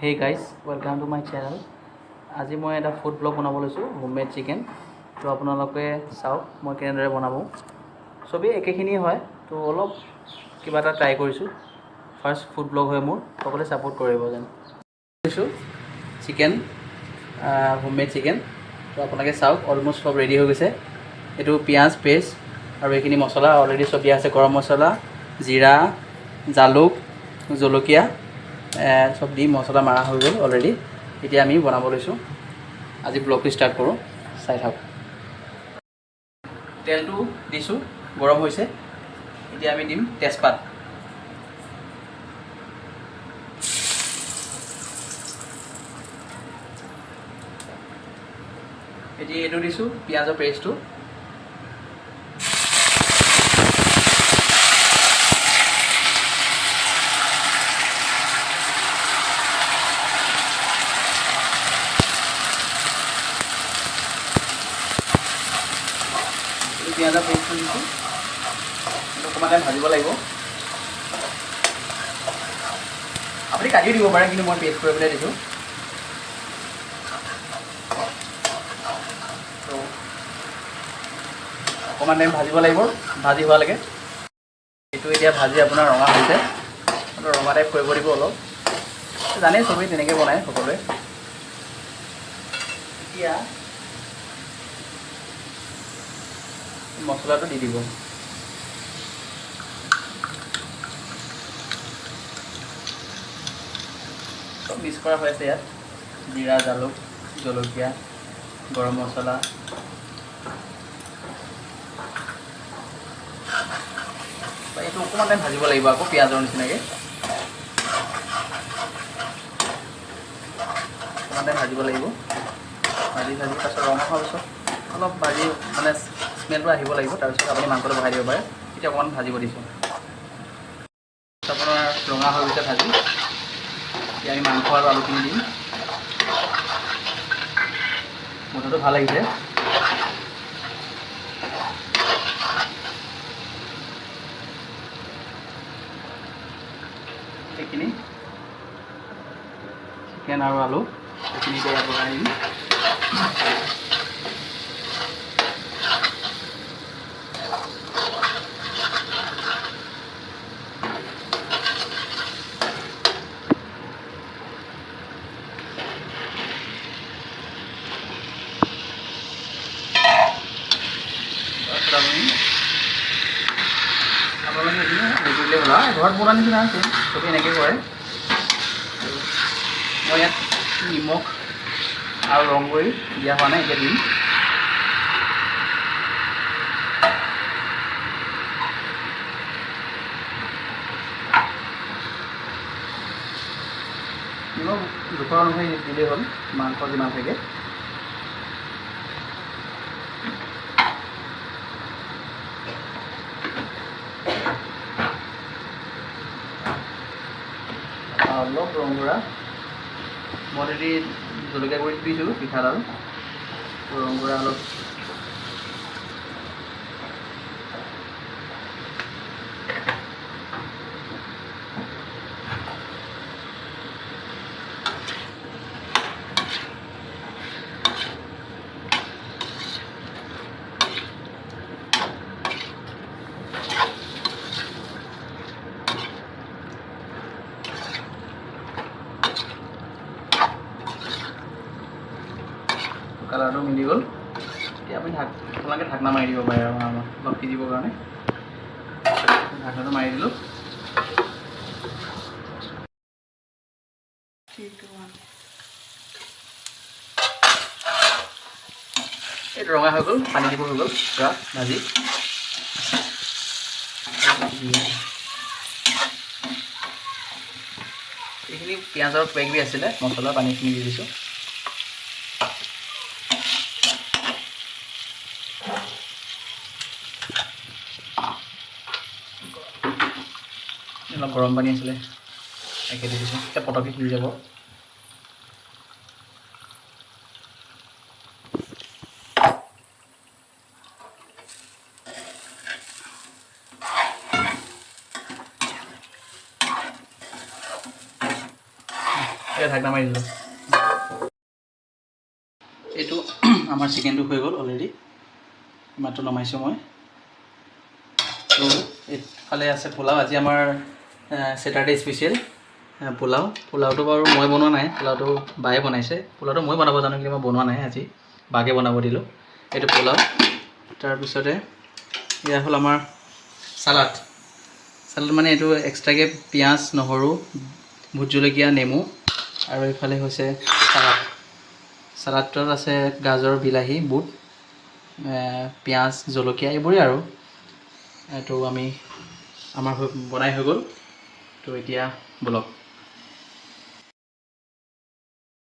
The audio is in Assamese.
Hey guys, welcome to my channel. আজি মই এটা ফুড ব্লগ বনাব লৈছোঁ, হোমমেড চিকেন। তো আপোনালোকে চাওক মই কেনেদৰে বনাব। চবেই একেখিনিয়ে হয়, তো অলপ কিবা এটা ট্ৰাই কৰিছোঁ। ফাৰ্ষ্ট ফুড ব্লগ হয় মোৰ, সকলোৱে ছাপোৰ্ট কৰিব যেন। কৰিছোঁ চিকেন, হোমমেড চিকেন। তো আপোনালোকে চাওক, অলমষ্ট চব ৰেডি হৈ গৈছে। এইটো পিঁয়াজ পেষ্ট আৰু এইখিনি মছলা অলৰেডি চব দিয়া আছে। গৰম মছলা, জিৰা, জালুক, জলকীয়া চব দি মছলা মাৰা হৈ গ'ল অলৰেডি। এতিয়া আমি বনাব লৈছোঁ। আজি ব্লগটো ষ্টাৰ্ট কৰোঁ, চাই থাকক। তেলটো দিছোঁ, গৰম হৈছে। এতিয়া আমি দিম তেজপাত। এতিয়া এইটো দিছোঁ পিঁয়াজৰ পেষ্টটো। এইটো পিঁয়াজৰ পেষ্টটো দিছোঁ। এইটো অকণমান টাইম ভাজিব লাগিব। আপুনি কাটিও দিব পাৰে, কিন্তু মই পেষ্ট কৰি পেলাই দিছোঁ। তো অকণমান টাইম ভাজিব লাগিব, ভাজি হোৱালৈকে। এইটো এতিয়া ভাজি আপোনাৰ ৰঙা হৈছে। অলপ ৰঙা টাইপ কৰিব দিব অলপ। জানেই চবেই, তেনেকৈ বনায় সকলোৱে। এতিয়া মছলাটো দি দিব। চব মিক্স কৰা হৈ আছে ইয়াত, জিৰা, জালুক, জলকীয়া, গৰম মছলা। এইটো অকণমান টাইম ভাজিব লাগিব আকৌ পিঁয়াজৰ নিচিনাকৈ। অকণমান টাইম ভাজিব লাগিব। ভাজি ভাজি পাছত ৰঙা হোৱাৰ পিছত অলপ ভাজি মানে স্মেলটো আহিব লাগিব। তাৰপিছত আপুনি মাংসটো বহাই দিব পাৰে। এতিয়া অকণমান ভাজিব দিছোঁ। আপোনাৰ ৰঙা হৈ গৈছে ভাজি। এতিয়া আমি মাংস আৰু আলুখিনি দিম। গোন্ধটো ভাল লাগিছে। এইখিনি চিকেন আৰু আলু, এইখিনি এতিয়া ইয়াত বহাই দিম। তাৰপিছত আপোনালোকে এইখিনি হেৰি কৰিলে হ'ল আৰু ঘৰত বনোৱা নিচিনা আছে, চবেই এনেকৈ কৰে। মই ইয়াত নিমখ আৰু ৰং গুড়ি দিয়া হোৱা নাই, এতিয়া দিম। নিমখ জোখৰ অনুসৰি দিলেই হ'ল, মাংস যিমান থাকে। অলপ ৰং গুড়া, মই অলৰেডি জলকীয়া গুড়ি দিছোঁ পিঠাডাল, ৰং গুড়া অলপ। কালাৰটো মিলি গ'ল। এতিয়া আপুনি আপোনালোকে ঢাকনা মাৰি দিব পাৰে আৰু আৰামত অলপ সিজিবৰ কাৰণে। ঢাকনাটো মাৰি দিলোঁ। 3, 2, 1. এইটো ৰঙা হৈ গ'ল, পানী দিব হৈ গ'ল পূৰা ভাজি। এইখিনি পিঁয়াজৰ কিবা কিবি আছিলে মছলা, পানীখিনি দি দিছোঁ। অলপ গৰম পানী আছিলে, একে দি দিছোঁ। এতিয়া পটককৈ সিজি যাব। এতিয়া ঢাকনা মাৰি দিলোঁ। এইটো আমাৰ চিকেনটো হৈ গ'ল অলৰেডি, মাত্ৰ নমাইছোঁ মই। তো এইফালে আছে পোলাও। আজি আমাৰ ছেটাৰডে স্পেচিয়েল পোলাও। পোলাওটো বাৰু মই বনোৱা নাই, পোলাওটো বায়ে বনাইছে। পোলাওটো মই বনাব জানো, কিন্তু মই বনোৱা নাই আজি, বাকে বনাব দিলোঁ। এইটো পোলাও। তাৰপিছতে এয়া হ'ল আমাৰ চালাড। চালাড মানে এইটো এক্সট্ৰাকৈ পিঁয়াজ, নহৰু, ভোট জলকীয়া, নেমু আৰু এইফালে হৈছে চালাড। চালাডটোত আছে গাজৰ, বিলাহী, বুট, পিঁয়াজ, জলকীয়া, এইবোৰেই আৰু। এইটো আমি আমাৰ বনাই হৈ গ'ল। তো এতিয়া ব'লক।